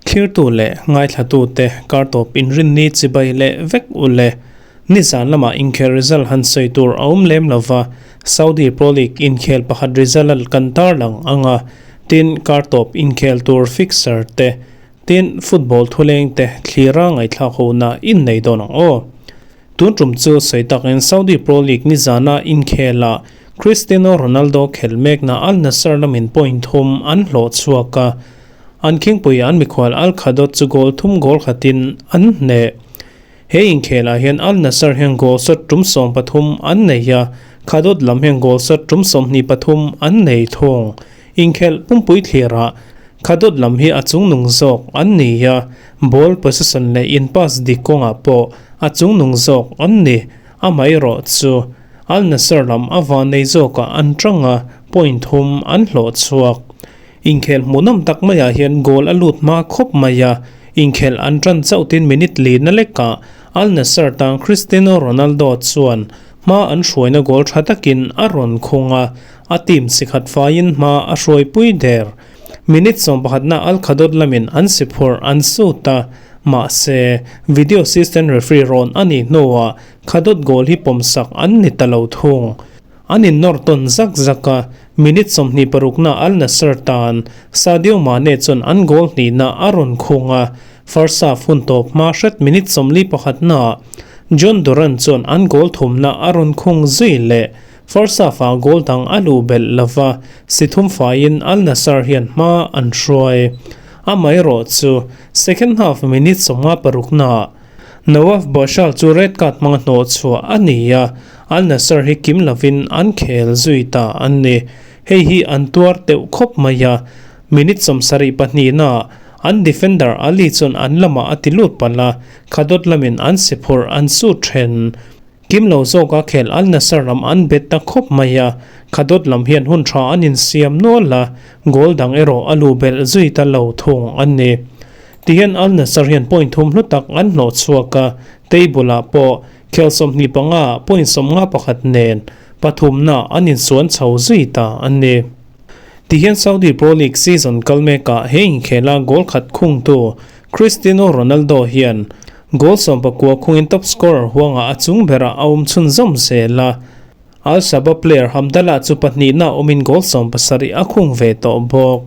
Thlirtu leh ngaithlatute kartawp inrinni chibai leh vek u le. Nizan lamah inkhel result han sawi tur a awm lem lova, Saudi Pro League inkhel pakhat result kan tarlang ang a, tin kartawp inkhel tur fixture te, tin football thuleng te thlira ngaihthlak hona innei dawn ang aw. Tun tum chu sawi takin Saudi Pro League nizana inkhelah Cristiano Ronaldo khel mekna Al Nassr lamin point thum an hlawh chhuak a, an khingpui an mikhual Al Khadot chu goal thum goal khatin an hneh. He inkhelah hian Al Nassr hian goal shot tum 13 an nei a, Khadot lam hian goal shot tum 23 an nei thung. Inkhelh pumpui thlirah Khadot lam hi a chungnung zawk an ni a, ball possession leh in pass dik kawngah pawh a chungnung zawk an ni. Amaherawh chu Al Nassr lam a van nei zawkah an tang a, point thum an hlawh chhuak. Inkhelh hmuhnawm tak maiah hian goal a lut hma khawp mai a, inkhelh an tan chauh tin minute li na lekah Al Nassr tang Cristiano Ronaldo chuan hma an hruaina goal tha takin a rawn khung a, a team sikhat faiin hma a hruaipui der. Minute 11na Al Khadot lamin an si phurh an sut a, mahse video assistant referee rawn a nih hnuah Khadot goal hi pawmsak an ni ta lo thung. An innawr tawn zak zak a, minute 26na Al Nassr tan Sadio Mane chuan an goal hnihna a rawn khung a, first half hun tawp hma hret minute 41na Jhon Duran chuan an goal thumna a rawn khung zui leh. First half-ah goal dang a luh belh lova, si thum faiin Al Nassr hian hma an hruai. Amaherawh chu second half minute 56naah Nawaf Bashal chu red card hmanga hnawh chhuah a ni a, Al Nassr hi kim lovin an khel zui ta a ni. Hei hi an tuar teuh khawp mai a, minute 72naah an defender Ali chuan an lamah a ti lut palh a, Khadot lamin an si phurh an sut then. Kim lo zawka khel Al Nassr lam an bet ta khawp mai a, Khadot lam hian hun tha an insiam nual a, goal dang erawh a lu belh zui ta lo thung a ni. Tihian Al Nassr hian point thum hlu tak an hlawh chhuak a, table ah pawh khel 25 point 51 nen pathumna an insuan chho zui ta a ni. Tihian Saudi Pro League season kal mekah he inkhela goal khat khungtu Cristiano Ronaldo hian goal 19 khungin top scorer huangah a chung berah a awm chhunzawm zel a. Al Shabab player Hamdallah chu pahnihna awmin goal 17 a khung ve tawh bawk.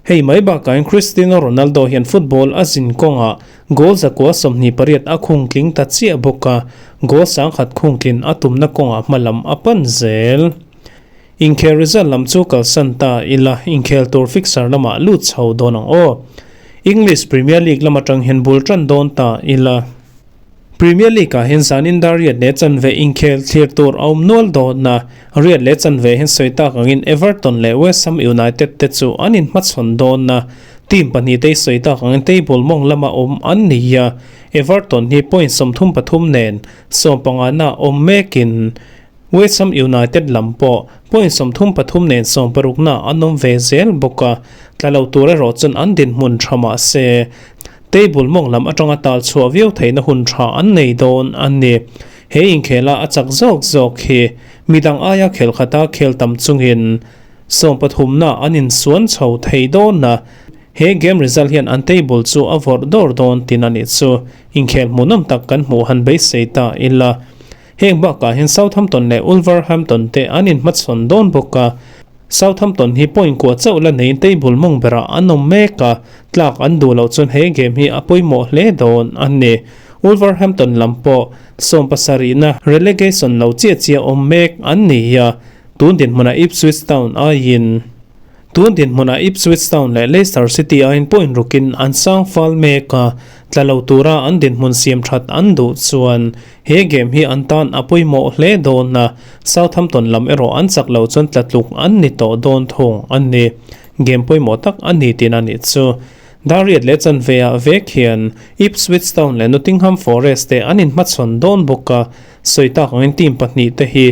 Hei mai bakah hian Cristiano Ronaldo hian football a zin kawngah goal 128 a khung tling ta chiah bawk a, goal 1000 khung tlin a tumna kawngah hmalam a pan zel. Inkhel result lam chu kalsan ta ila, inkhel tur fixture lamah lut chho dawn ang aw. English Premier League lam atang hian bul tan dawn ta ila. Premier League ah hian zanin dar riat leh chanve inkhel thlir tur a awm nual dawn a, riat leh chanve hian sawi tak angin Everton leh West Ham United te chu an inhmachhawn dawn a, team pahnih te sawi tak angin table mawng lama awm an ni a, Everton hi point 33 nen 15 na awm mekin West Ham United lam pawh point 33 nen 60 na an awm ve zel bawk a, tla lo tur erawh chuan an dinhmun tha mah se table mawng lam atanga tal chhuah viau theihna hun tha an nei dawn a ni. He inkhela a chak zawk zawk hi midang aia khel khata khel tam chungin 13 na an insuan chho thei dawn a, he game result hian an table chu a vawrh dawr dawn tin a nih chu. Inkhel hmuhnawm tak kan hmuh han beisei ta ila. Heng bakah hian Southampton leh Wolverhampton te an inhmachhawn dawn bawk a, Southampton hi point kua chauh la neiin table mawng berah an awm mek a, tlak an duh loh chuan he game hi a pawimawh hle dawn a ni. Wolverhampton lam pawh 17na relegation lo chiah chiah awm mek an ni a, tun dinhmunah Ipswich Town aiin Tun dinhmunah Ipswich Town leh Leicester City aiin point rukin an sang fal mek a, tla lo tura an dinhmun siam that an duh chuan he game hi an tan a pawimawh hle dawn a, Southampton lam erawh an chak lo chuan tla tluk an ni tawh dawn thung a ni. Game pawimawh tak a ni tin a nih chu. Dar riat leh chanve ah vek hian Ipswich Town leh Nottingham Forest te an inhmachhawn dawn bawk a, sawi tak angin team pahnih te hi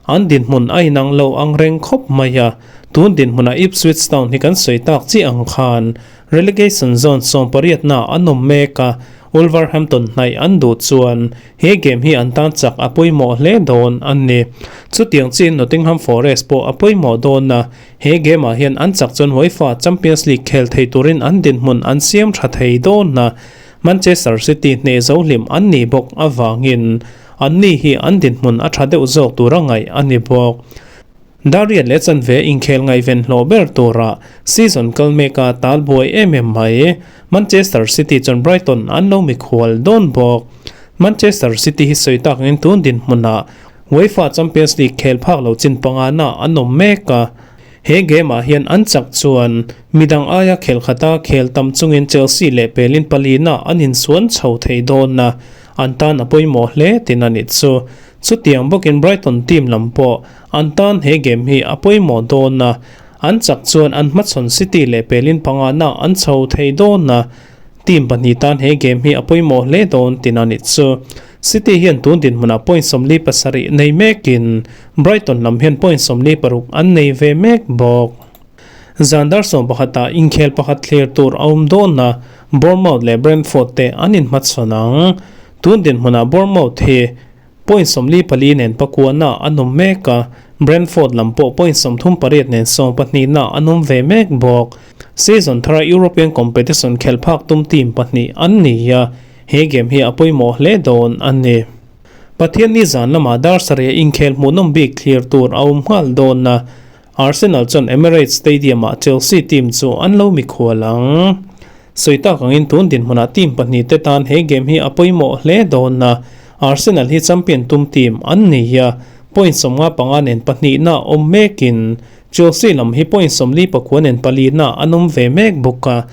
an dinhmun a inang lo ang reng khawp mai a, tun dinhmunah Ipswich Town hi kan sawi tak chiah ang khan relegation zone 18 na an awm mek a, Wolverhampton hnaih an duh chuan he game hi an tan chak a pawimawh hle dawn a ni. Chutiang chiin Nottingham Forest pawh a pawimawh dawn a, he game ah hian an chak chuan UEFA Champions League khel thei turin an dinhmun an siam tha thei dawn a, Manchester City hneh zo hlim an nih bawk avangin anni hi an dinhmun a tha deuh zawk tura ngaih a ni bawk. Dariat leh chanve inkhel ngaihven hlawh ber tura season kal meka tal buai em em mai. Manchester City chuan Brighton an lo mikhual dawn bawk. Manchester City hi sawi tak angin tun dinhmunah UEFA Champions League khel phak lo chin pangana an awm mek a. He game ah hian an chak chuan midang aia khel khata khel tam chungin Chelsea leh pelin palina an insuan chho thei dawn a, an tan a pawimawh hle tin a nih chu. Chutiang bawkin Brighton team lam pawh an tan he game hi a pawimawh dawn a, an chak chuan an hmachhawn City leh pelin pangana an chho thei dawn a, team pahnih tan he game hi a pawimawh hle dawn tin a nih chu. City hian tun dinhmunah point 47 nei mekin Brighton lam hian point 46 an nei ve mek bawk. Zan dar 11ah inkhel pakhat thlir tur a awm dawn a, Bournemouth leh Brentford te an inhmachhawn ang. Tun dinhmunah Bournemouth hi point 44 nen pakuana an awm mek a, Brentford lam pawh point 38 nen sawmpahnihna an awm ve mek bawk. Season thara European competition khelh phak tum team pahnih an ni a, he game hi a pawimawh hle dawn a ni. Pathianni zan lamah dar sarih inkhel hmuhnawm bik thlir tur a awm nghal dawn a, Arsenal chuan Emirates Stadium-ah Chelsea team chu an lo mikhual ang. Sawi tak angin tun dinhmunah team pahnih te tan he game hi a pawimawh hle dawn a, Arsenal hi champion tum team an ni a, point 55 nen pahnihna awm mekin Chelsea lam hi point 49 nen palina an awm ve mek bawk a.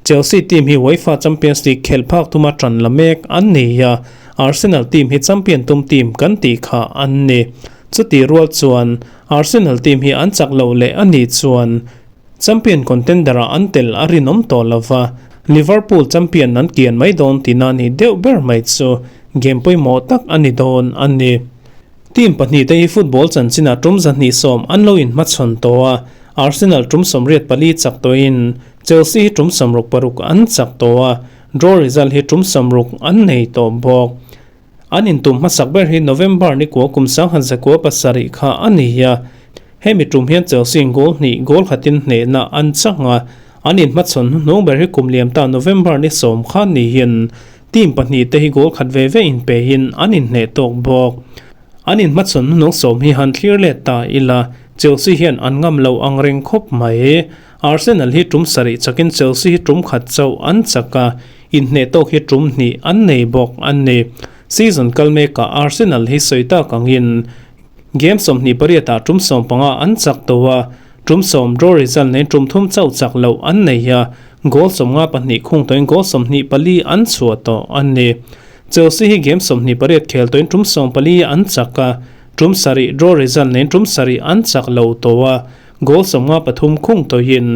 Chelsea team hi UEFA Champions League khelh phak tuma tan la mek an ni a, Arsenal team hi champion tum team kan tih kha an ni. Chutih rual chuan Arsenal team hi an chak lo leh a nih chuan champion contender ah an tel a rinawm tawh lova, Liverpool champion an kian mai dawn tihna a nih deuh ber mai chu game pawimawh tak a ni dawn a ni. Team pahnih te hi football chanchinah tum 210 an lo inhmachhawn tawh a, Arsenal tum 84 chak tawhin Chelsea hi tum 66 an chak tawh a, draw result hi tum 60 an nei tawh bawk. An intum hmasak ber hi November ni kua kum 1907 kha a ni a, hemi tum hian Chelsea in goal hnih goal khatin hnehna an chang a, an inhmachhawn hnuhnung ber hi kum liam ta November ni 10 kha niin team pahnih te hi goal khat ve ve inpehin an inhneh tawk bawk. An inhmachhawn hnuhnung 10 hi han thlir let ta ila, Chelsea hian an ngam lo ang reng khawp mai. Arsenal hi tum sarih chakin Chelsea hi tum khat chauh an chak a, inhneh tawk hi tum hnih an nei bawk a ni. Season kal mekah Arsenal hi sawi tak angin game 28 ah tum 15 an chak tawh a, tum 10 draw result nen tum thum chauh chak loh an nei a, goal 52 khung tawhin goal 24 an chhuah tawh a ni. Chelsea hi game 28 khel tawhin tum 14 an chak a, tum sarih draw result nen tum sarih an chak lo tawh a, goal 53 khung tawhin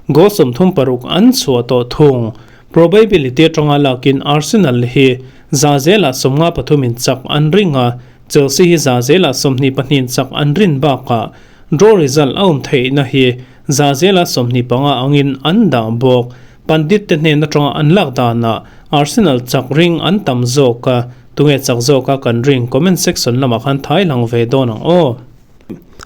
goal 36 an chhuah tawh thung. Probability atanga lakin Arsenal hi za zela 53 in chak an ring a, Chelsea hi za zela 22 in chak an rin bakah draw result a awm theihna hi za zela 25 angin an dah bawk. Pandit te hnen atanga an lak danah Arsenal chak ring an tam zawk a, tunge chak zawk a kan ring comment section lamah khan thai lang ve dawn ang aw.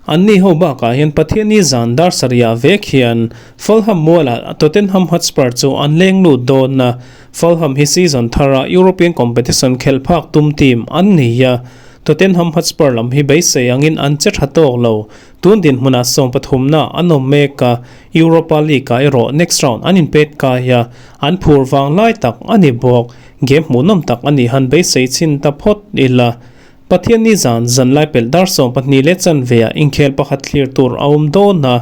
Anni ho bakah hian Pathianni zan dar sarihah vek hian Fulham mualah Tottenham Hotspur chu an leng lut dawn a, Fulham hi season thara European competition khelh phak tum team an ni a, Tottenham Hotspur lam hi beisei angin an che tha tawk lo. Tun dinhmunah 13na an awm mek a, Europa League-ah erawh next round an inpet kai a, an phur vang lai tak a ni bawk. Game hmuhnawm tak a nih han beisei chhin ta phawt ila. Pathianni zan zan lai pelh dar 12 leh chanveah inkhel pakhat thlir tur a awm dawn a,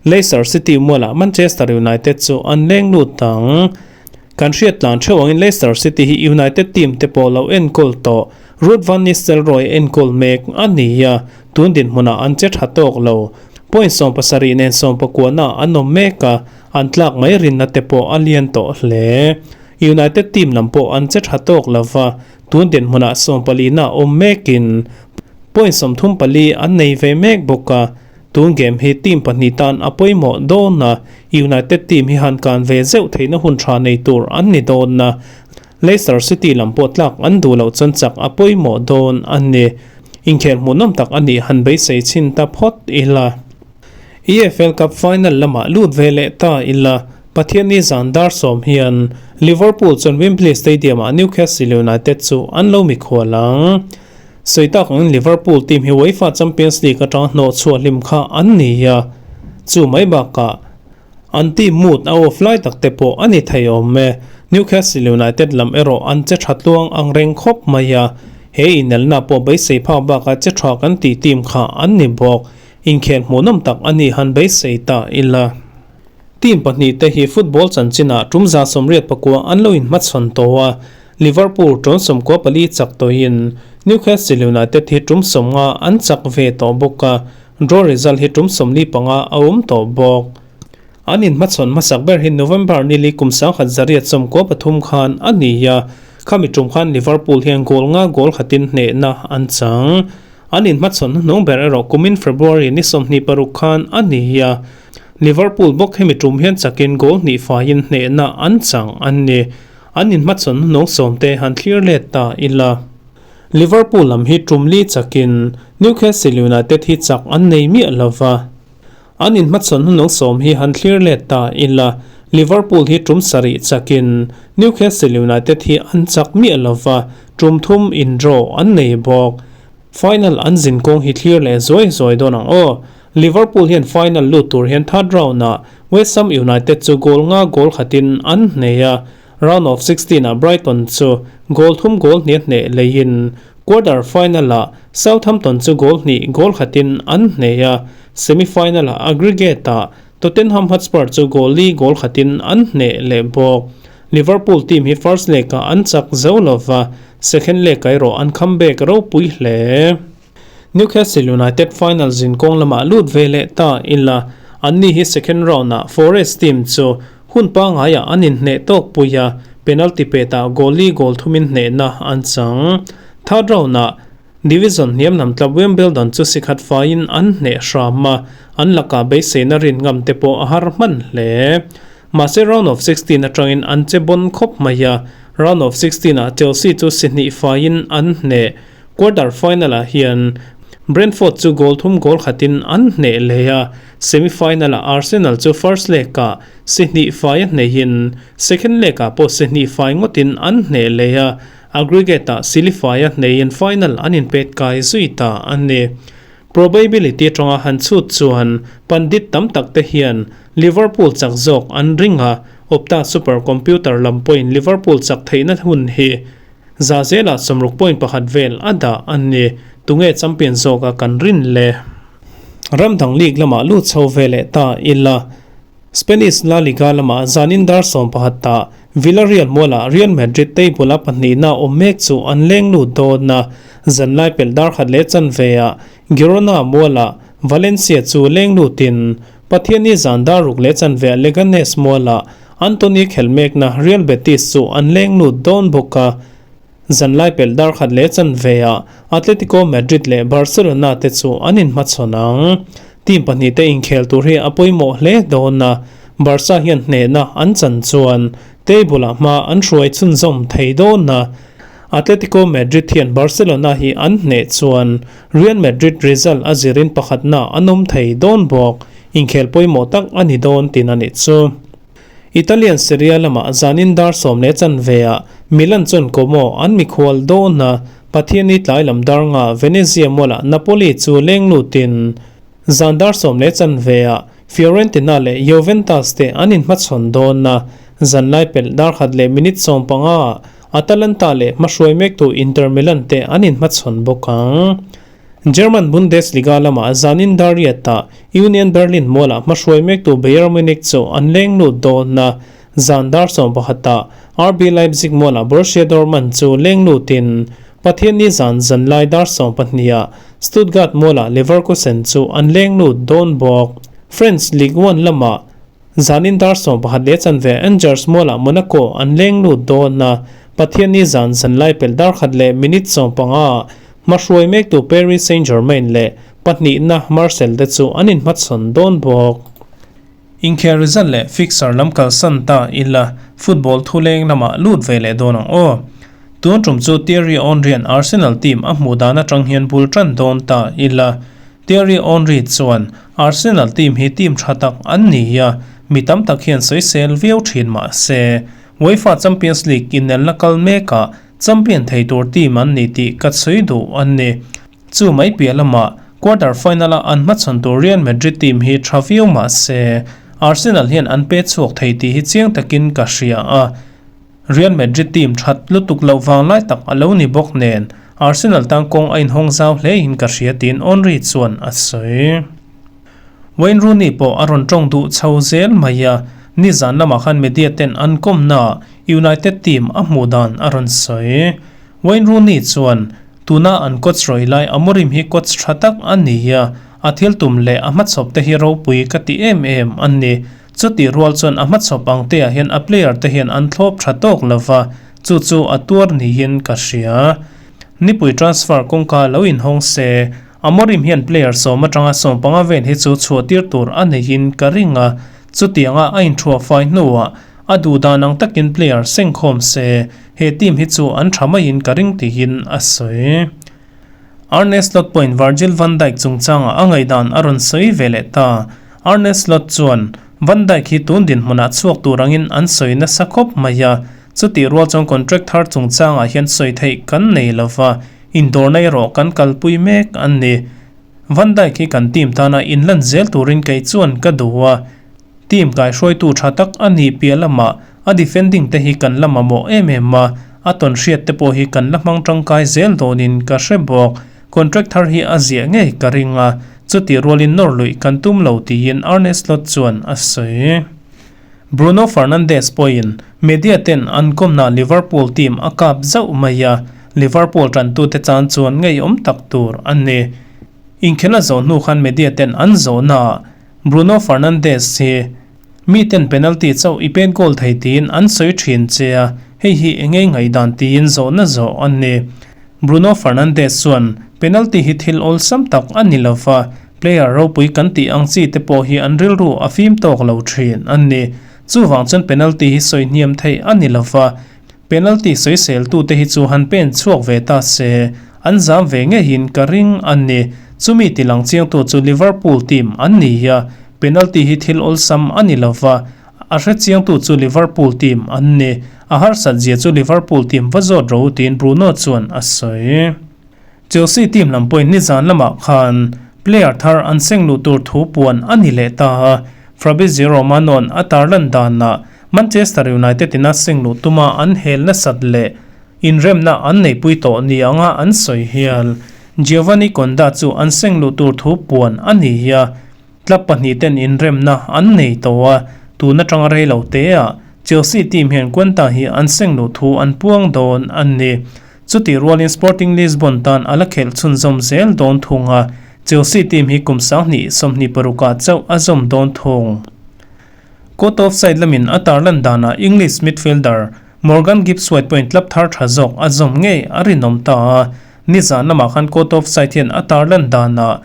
Leicester City mualah Manchester United chu an leng lut ang. Kan hriat tlan theuh angin Leicester City hi United team te pawh lo enkawl tawh Ruud van Nistelrooy enkawl mek a ni a, tun dinhmunah an che tha tawk lo. Point 17 nen 19 an awm mek a, an tlak mai rinna te pawh a lian tawh hle. United team lam pawh an che tha tawk lova, tun dinhmunah 14 awm mekin point 34 an nei ve mek bawk a, tun game hi team pahnih tan a pawimawh dawn a, United team hi han kan ve zeuh theihna hun tha nei tur an ni dawn a. Leicester City lam pawh tlak an duh loh chuan chak a pawimawh dawn a ni. Inkhel hmuhnawm tak a nih han beisei chhin ta phawt ila. EFL Cup final lamah lut ve leh ta ila, Pathianni zan dar sawm hian Liverpool chuan Wembley Stadium-ah Newcastle United chu an lo mikhual ang. Sawi tak angin Liverpool team hi UEFA Champions League atanga hnawh chhuah hlim kha an ni a, chu mai bakah an team mood a off lai tak te pawh a ni thei awm e. Newcastle United lam erawh an che tha tluang ang reng khawp mai a, he inelna pawh beisei phak bakah che tha kan tih team kha an ni bawk. Inkhel hmuhnawm tak a nih han beisei ta ila. Team pahnihte hi football chanchinah tum 184 an lo inhmachhawn tawh a, Liverpool tum 14 chak tawhin Newcastle United hi tum 50 an chak ve tawh bawk a, draw result hi tum 45 a awm tawh bawk. An inhmachhawn hmasak ber hi November nili kum 1993 khan a ni a, khami tum khan Liverpool hian goal nga goal khatin hnehna an chang. An inhmachhawn hnuhnung ber erawh kumin February ni 26 khan a ni a, Liverpool bawk hemi tum hian chakin goal hnih faiin hnehna an chang an ni. An inhmachhawn hnuhnung sawmte han thlir let ta ila. Liverpool lam hi tum li chakin Newcastle United hi chak an nei miah lo va. An inhmachhawn hnuhnung sawm hi han thlir let ta ila, Liverpool hi tum sarih chakin Newcastle United hi an chak miah lo va, tum thum in draw an nei bawk. Final an zin kawng hi thlir leh zuai zuai dawn ang aw. Liverpool hian final lut tur hian third round-ah West Ham United chu goal nga goal khatin an hneh a, Round of 16 ah Brighton chu goal thum goal hnih a hneh leiin quarter final ah Southampton chu goal hnih goal khatin an hneh a, semi final ah aggregate ah Tottenham Hotspur chu goal li goal khatin an hneh leh bawk. Liverpool team hi first leg ah an chak zo lova, second leg ah erawh an comeback ropui hle. Newcastle United final zin kawng lamah lut ve leh ta ila, anni hi second round-ah Forest team chu hun pangaiah an inhneh tawk pui a, penalty petah goal li goal thumin hnehna an chang. Third round-ah division hniam lam club Wimbledon chu sikhat faiin an hneh hram a, an lakah beiseina rin ngam te pawh a har hman hle. Mahse round of 16 atangin an che bawn khawp mai a, round of 16-ah Chelsea chu si hnih faiin an hneh. Quarter final-ah hian Brentford chu goal thum goal khatin an hneh leh a, semi final-ah Arsenal chu first leg-ah si hnih fai a hnehin second leg-ah pawh si hnih fai ngawtin an hneh leh a, aggregate-ah sili fai a hnehin final an inpet kai zui ta a ni. Probability atanga han chhut chuan pandit tam tak te hian Liverpool chak zawk an ring a, Opta super computer lam pawhin Liverpool chak theihna hun hi Za zelah 60.1 vel a dah a ni. Tunge champion zawka kan rin le? Ram dang league lamah lut chho ve leh ta ila. Spanish La Liga lamah zanin dar 11 tah Villarreal mualah Real Madrid table a pahnihna awm mek chu an leng lut dawn a. Zanlai pelh dar khat leh chanveah Girona mualah Valencia chu leng lutin Pathianni zan dar ruk leh chanveah Leganes mualah Antony khelh mekna Real Betis chu an leng lut dawn bawk a, zanlai pelh dar khat leh chanveah Atletico Madrid leh Barcelona te chu an inhmachhawn ang. Team pahnihte inkhel tur hi a pawimawh hle dawn a, Barca hian hnehna an chan chuan table-ah hma an hruai chhunzawm thei dawn a, Atletico Madrid hian Barcelona hi an hneh chuan Real Madrid result a zirin pakhatna an awm thei dawn bawk. Inkhel pawimawh tak a ni dawn tin a nih chu. Italian Serie A lamah zanin dar sawm leh chanveah Milan chuan Como an mikhual dawn a, Pathianni tlai lam dar nga Venezia mualah Napoli chu leng lutin zan dar sawm leh chanveah Fiorentina leh Juventus te an inhmachhawn dawn a, zanlai pelh dar khat leh minute 15 ah Atalanta leh hmahruai mektu Inter Milan te an inhmachhawn bawk ang. German Bundesliga lamah zanin dar riatah Union Berlin mualah hmahruai mektu Bayern Munich chu an leng lut dawn a, zan dar 11ah RB Leipzig mualah Borussia Dortmund chu leng lutin Pathianni zan zanlai dar 12ah Stuttgart mualah Leverkusen chu an leng lut dawn bawk. French Ligue 1 lamah Zanin dar 11 leh chanve Angers mualah Monaco an leng lut dawn a, Pathianni zan zanlai pelh dar khat leh minute 15 hmahruai mektu Paris Saint-Germain leh pahnihna Marseille te chu an inhmachhawn dawn bawk. Inkhel result leh fixture lam kalsan ta ila. Football thuleng lamah lut ve leh dawn ang aw. Tun tum chu Thierry Henry-a'n Arsenal team a hmuh dan atang hian bul tan dawn ta ila. Thierry Henry chuan, Arsenal team hi team tha tak an ni a, mi tam tak hian sawisel viau thin mah se, UEFA Champions League inelna kal mekah champion thei tur team an ni tih ka sawi duh a ni. Chu mai piah lamah quarter final-a an hmachhawn tur Real Madrid team hi tha viau mah se, Arsenal hian an pe chhuak thei tih hi chiang takin ka hria a. Real Madrid team that lutuk loh vang lai tak a lo ni bawk nen, Arsenal tan kawng a inhawng zau hlein ka hria tiin Henry chuan a sawi. Wayne Rooney pawh a rawn tawng duh chho zel mai a, nizan lamah khan media ten an kawmnaah United team a hmuh dan a rawn sawi. Wayne Rooney chuan, Tuna an coach rawi lai Amorim hi coach tha tak a ni a, a thil tum leh a hmachhawp te hi ropui ka ti em em a ni. Chutih rual chuan a hmachhawp ang te ah hian a player te hian an thlawp tha tawk lo va, chu chu a tuar niin ka hria. Nipui transfer kawngka lo inhawng se, Amorim hian player sawm atanga 15 vel hi chu chhuah tir tur a neihin ka ring a, chutianga a inthuah fai hnuah a duh dan ang takin player sengkhawm se, he team hi chu an tha maiin ka ring tiin a sawi. Arne Slot pawhin Virgil van Dijk chungchangah a ngaihdan a rawn sawi ve leh ta. Arne Slot chuan, Van Dijk hi tun dinhmunah chhuak tur angin an sawi nasa khawp mai a, chutih rual chuan contract thar chungchangah hian sawi theih kan nei lo va, indawrna erawh kan kalpui mek a ni. Van Dijk hi kan team tana inlan zel turin kei chuan ka duh a, Team kaihruaitu tha tak a nih piah lamah a defending te hi kan la mamawh em em a, a tawn hriat te pawh hi kan la hmang tangkai zel dawnin ka hre bawk. Contract thar hi a ziah ngei ka ring a, chutih rualin nawr luih kan tum lo tiin Arne Slot chuan a sawi. Bruno Fernandes pawhin media ten an kawmna Liverpool team a kap zauh mai a, Liverpool tantute tan chuan ngeiawm tak tur a ni. Inkhel a zawh hnu khan media ten an zawhnaah Bruno Fernandes hi miten penalty chauh i pet goal thei tiin an sawi thin che a, hei hi engei ngaihdan tiin zawhna zawh a ni. Bruno Fernandes chuan penalty hi thil awlsam tak a ni lova, player ropui kan tih ang chi te pawh hi an rilru a fim tawk lo thin a ni. Chuvang chuan penalty hi sawi hniam theih a ni lova, Penalty sawiseltute hi chu han pen chhuak ve ta se, an zam ve ngeiin ka ring a ni. Chumi ti lang chiangtu chu Liverpool team an ni a, penalty hi thil awlsam a ni lova, a hre chiangtu chu Liverpool team an ni. A harsat zia chu Liverpool team va zawt ro tiin Bruno chuan a sawi. Chelsea team lam pawhin nizan lamah khan player thar an seng luh tur thu puan a ni leh ta a, Fabrizio Romano-a'n a tarlan danah Manchester United in a seng luh tuma an hel nasat leh inremna an neihpui tawh ni anga an sawi hial. Giovanni Konda chu an seng luh tur thu puan a ni a, club pahnihten inremna an nei tawh a, tun atanga rei lo teah Chelsea team hian Quenta hi an seng luh thu an puang dawn a ni. Chutih rualin Sporting Lisbon tan a la khelh chhunzawm zel dawn thung a, Chelsea team hi kum 2026ah chauh a zawm dawn thung. Court of side lamin a tarlan danah English midfielder Morgan Gibbs-White pawhin club thar tha zawk a zawm ngei a rinawm ta a, nizan lamah khan Court of side hian a tarlan danah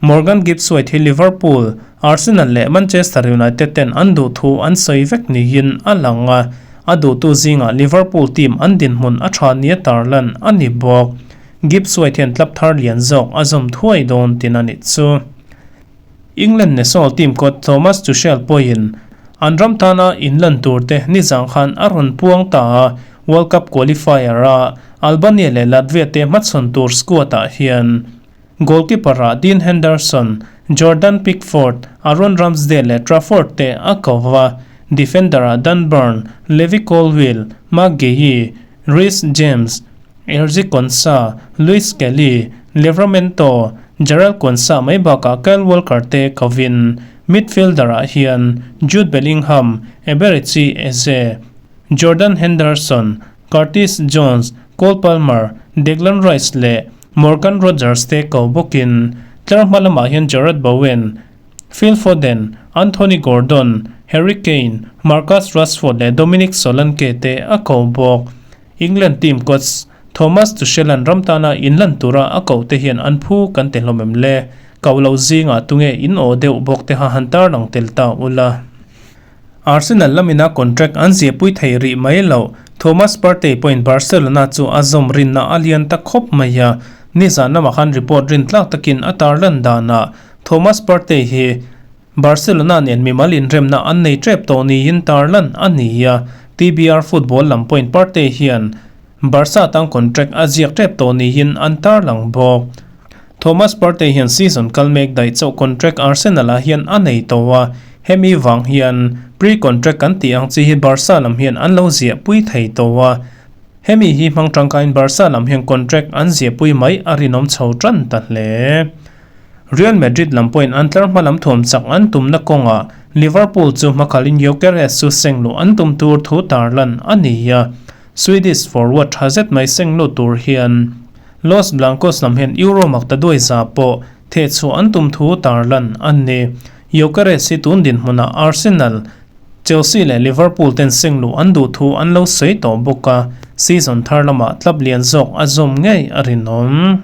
Morgan Gibbs-White hi Liverpool, Arsenal leh Manchester United ten an duh thu an sawi vek niin a lang a, a duhtu zingah Liverpool team an dinhmun a tha nia tarlan a ni bawk. Gibbs-White hian club thar lian zawk a zawm thuai dawn tin a nih chu. England national team coach Thomas Tuchel pawhin an ram tana inlan turte nizang khan a rawn puang ta a, World Cup qualifier-a Albania leh Latvia te hmachhawn tur squad-ah hian goalkeeper-ah Dean Henderson, Jordan Pickford, Aaron Ramsdale leh Trafford te a ko va, defender-ah Dan Burn, Levi Colwill, Marc Guehi, Reece James, Erzi Konsa, Lewis Kelly, Livramento, Jarell Quansah mai bakah Kyle Walker te kovin midfielder-ah hian Jude Bellingham, Eberechi Eze, Jordan Henderson, Curtis Jones, Cole Palmer, Declan Rice leh Morgan Rogers te ko bawkin tlar hma lamah hian Jarrod Bowen, Phil Foden, Anthony Gordon, Harry Kane, Marcus Rashford leh Dominic Solanke te a ko bawk. England team coach Thomas Tuchel-a'n ram tana inlan tura a koh te hian an phu kan ti hlawm em le? Koh loh zingah tunge in aw deuh bawk te kha han tarlang tel ta ula. Arsenal lamina contract an ziahpui thei rih mai lo. Thomas Partey pawhin Barcelona chu a zawm rinna a lian ta khawp mai a, nizan lamah khan report rintlak takin a tarlan danah Thomas Partey hi Barcelona nen mimal inremna an nei tep tawh niin tarlan a ni a, TBR Football lam pawhin Partey hian Barca tang contract a ziak tep tawh niin an tarlang bawk. Thomas Partey hian season kal mek daih chauh contract Arsenal ah hian a nei tawh a, hemi vang hian pre-contract kan tih ang chi hi Barca lam hian an lo ziahpui thei tawh a, hemi hi hmang tangkaiin Barca lam hian contract an ziahpui mai a rinawm chho tan ta hle. Real Madrid lam pawhin an tlar hma lam thuam chak an tumna kawngah Liverpool chu hmakhalin Gyökeres chu seng luh an tum tur thu tarlan a ni a, Swedish forward tha zet mai seng lut tur hian Los Blancos lam hian Euro makta duai za pawh thehchhuah an tum thu tarlan a ni. Gyökeres hi tun dinhmunah Arsenal, Chelsea leh Liverpool ten seng luh an duh thu an lo sawi tawh bawk a, season thar lamah club lian zawk a zawm ngei a rinawm.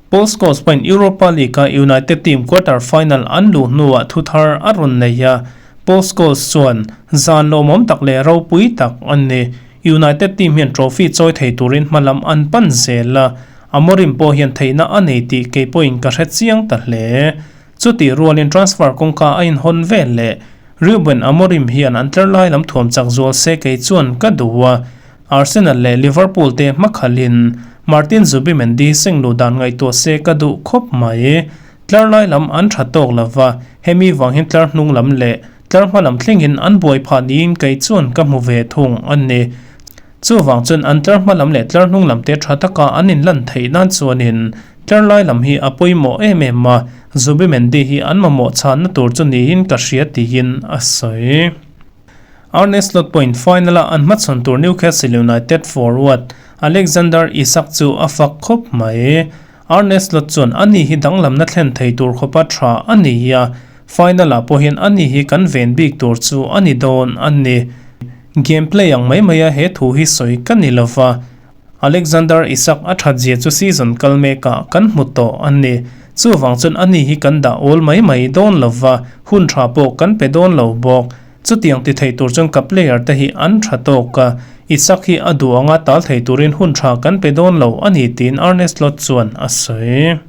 Paul Scholes pawhin Europa League-a United team quarter-final an luh hnuah thu thar a rawn nei a, Paul Scholes chuan, Zan lawmawm tak leh ropui tak a ni. United team hian trophy chawi thei turin hma lam an pan zel a, Amorim pawh hian theihna a nei tih kei pawhin ka hre chiang ta hle. Chutih rualin transfer kawngka a inhawn vel leh Ruben Amorim hian an tlar lai lam thuam chak zual se kei chuan ka duh a, Arsenal leh Liverpool te hmakhalhin Martin Zubimendi sengluh dan ngaihtuah se ka duh khawp mai. Tlar lai lam an tha tawk lo va, hemi vang hian tlar hnung lam leh tlar hma lam thlengin an buai phah niin kei chuan ka hmu ve thung a ni. Chuvang chuan an tlar hma lam leh tlar hnung lam te tha taka an inlan theih nan chuanin tlar lai lam hi a pawimawh em em a, Zubimendi hi an mamawh chhanna tur chu niin ka hria tiin a sawi. Arne Slot pawhin final-a an hmachhawn tur Newcastle United forward Alexander Isak chu a fak khawp mai. Arne Slot chuan ani hi danglamna thlen thei tur khawpa tha a ni a, final-ah pawh hian ani hi kan ven bik tur chu a ni dawn a ni. Game play ang mai maia he thu hi sawi ka ni lova, Alexander Isak a that zia chu season kal mekah kan hmu tawh a ni. Chuvang chuan ani hi kan dah awl mai mai dawn lo va, hun tha pawh kan pe dawn lo bawk. Chutiang ti thei tur chuan ka player te hi an tha tawk a, Isak hi a duh anga tal thei turin hun tha kan pe dawn lo a ni tiin Arne Slot chuan a sawi.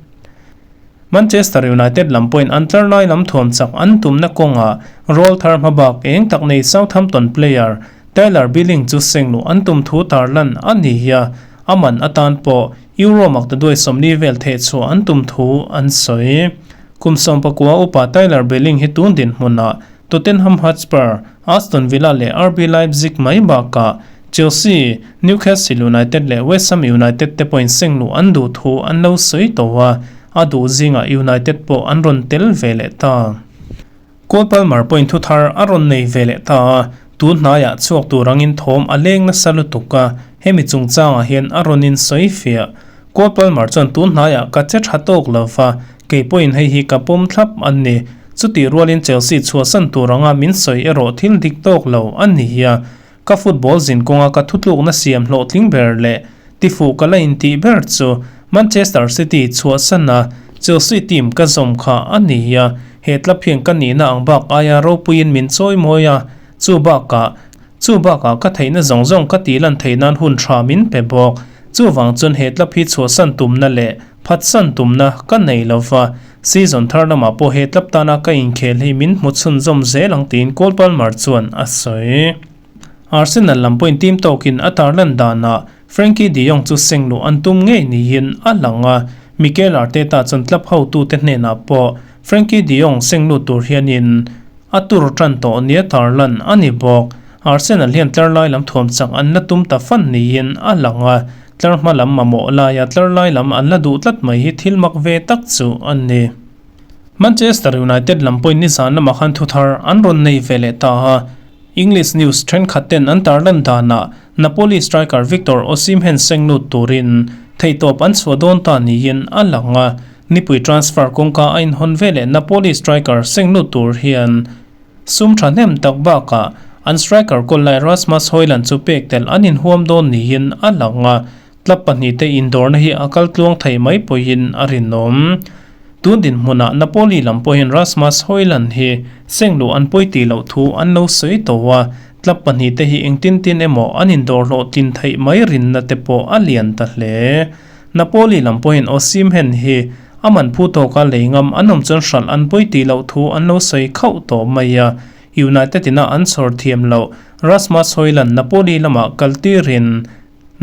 Manchester United lam pawhin an tlar lai lam thuam chak an tumna kawngah rawl thar hmabak eng tak nei Southampton player Tyler Billing chu sengluh an tum thu tarlan a ni a, a man atan pawh Euro maktaduai 40 vel thehchhuah an tum thu an sawi. Kum 19 upa Tyler Billing hi tun dinhmunah Tottenham Hotspur, Aston Villa leh RB Leipzig mai bakah Chelsea, Newcastle United leh West Ham United te pawhin sengluh an duh thu an lo sawi tawh a, a duh zingah United pawh an rawn tel ve leh ta. Cole Palmer pawhin thu thar a rawn nei ve leh ta a, tun hnaiah chhuak tur angin thawm a leng nasa lutuk a, hemi chungchangah hian a rawn insawi fiah. Cole Palmer chuan tun hnaiah ka che tha tawk lo va, kei pawhin hei hi ka pawm thlap a ni. Chutih rualin Chelsea chhuahsan tur anga min sawi erawh thil dik tawk lo a ni a, ka football zin kawnga ka thutlukna siam hlawhtling ber leh tifuh ka la intih ber chu Manchester City chhuahsan a Chelsea team ka zawm kha a ni a, he club hian ka nihna ang bak aia ropuiin min chawi mawi a, chu bakah chu bakah ka theihna zawng zawng ka tih lan theih nan hun tha min pe bawk. Chuvang chuan he club hi chhuahsan tumna leh phatsan tumna ka nei lo va, season thar lamah pawh he club tana ka inkhel hi min hmu chhunzawm zel ang tiin Cole Palmer chuan a sawi. Arsenal lam pawhin team tawkin a tarlan danah Frenkie de Jong chu sengluh an tum ngei niin a lang a, Mikel Arteta chuan club hotute hnenah pawh Frenkie de Jong senglut tur hianin a tur tan tawh nia tarlan a ni bawk. Arsenal hian tlar lai lam thuam chak an la tum ta fan niin a lang a, tlar hma lam mamawh laia tlar lai lam an la duh tlat mai hi thil mak ve tak chu a ni. Manchester United lam pawhin nizan lamah khan thu thar an rawn nei ve leh ta a, English news thenkhat ten an tarlan danah Napoli striker Victor Osimhen seng lut turin theihtawp an chhuah dawn ta niin a lang a, nipui transfer kawngka a inhawn ve leh Napoli striker seng lut tur hian Sum thahnem tak bakah an striker kawl lai Rasmus Hojlund chu pek tel an inhuam dawn niin a lang a, club pahnihte indawrna hi a kal tluang thei mai pawhin a rinawm. Tun dinhmunah Napoli lam pawhin Rasmus Hojlund hi seng luh an pawi tih loh thu an lo sawi tawh a, club pahnihte hi engtin tin emaw an indawr hlawhtlin theih mai rinna te pawh a lian ta hle. Napoli lam pawhin Osimhen hi a man phu tawka lei ngam an awm chuan hralh an pawi tih loh thu an lo sawi khauh tawh mai a, United ina an chhawr thiam loh Rasmus Hojlund Napoli lamah kal tirin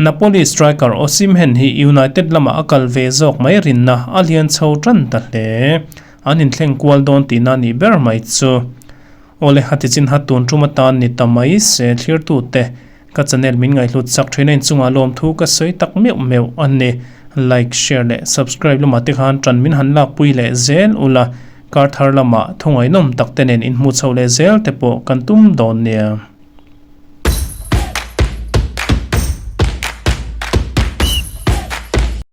Napoli striker Osimhen hi United lamah a kal ve zawk mai rinna a lian chho tan ta hle. An inthleng kual dawn tihna a nih ber mai chu. Awle hati chin hat tun tum atan ni ta mai se thlirtute ka channel min ngaihhlut chak thin a inchungah lawmthu ka sawi tak meuh meuh a ni. Like, share leh subscribe lamah te khan tan min han lakpui leh zel ula, kar thar lamah thungainawm tak te nen inhmuh chho leh zel te pawh kan tum dawn nia.